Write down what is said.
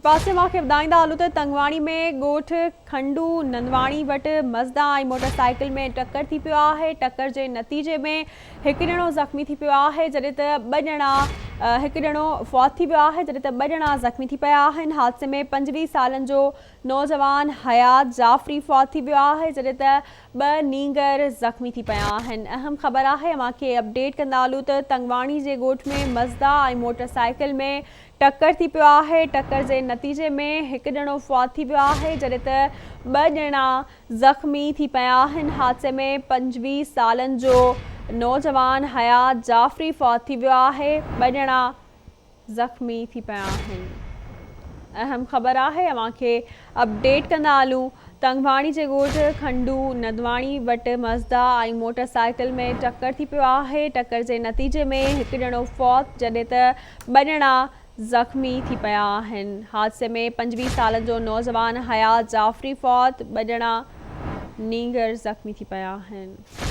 پاسي مان کي ٻڌائيندا هلون ته تنگواڻي ۾ ڳوٺ کنڊو نندواڻي وٽ مزدا ۽ موٽر سائيڪل ۾ ٽڪر ٿي پيو آهي، ٽڪر جي نتيجي ۾ هڪ ڄڻو زخمي ٿي پيو آهي جڏهن ته ٻه ڄڻا هڪ ڄڻو فوت ٿي ويو آهي جڏهن ته ٻه ڄڻا زخمي ٿي پيا آهن، حادثي ۾ 25 سالن جو نوجوان حيات جعفري فوت ٿي ويو آهي جڏهن ته ٻه نينگر زخمي ٿي پيا آهن. اهم خبر آهي اوهان کي اپڊيٽ ڪندا هلون ته تنگواڻي جي ڳوٺ ۾ مزدا ۽ موٽر سائيڪل ۾ ٽڪر ٿي پيو آهي، ٽڪر جي نتيجي ۾ هڪ ڄڻو فوت ٿي ويو آهي جڏهن ته ٻه ڄڻا زخمي ٿي پيا آهن، حادثي ۾ 25 سالن جو نوجوان حيات جعفري فوت ٿي ويو آهي، ٻه ڄڻا زخمي ٿي پيا آهن. اهم خبر آهي اوهان کي اپڊيٽ ڪندا هلون تنگواڻي جي ڳوٺ کنڊو ندواڻي وٽ مزدا ۽ موٽر سائيڪل ۾ ٽڪر ٿي پيو آهي، ٽڪر جي نتيجي ۾ هڪ ڄڻو فوت جڏهن ته ٻه ڄڻا زخمي ٿي پيا آهن، حادثي ۾ 25 سالن جو نوجوان حيات جعفري فوت، ٻه ڄڻا نينگر زخمي ٿي پيا آهن.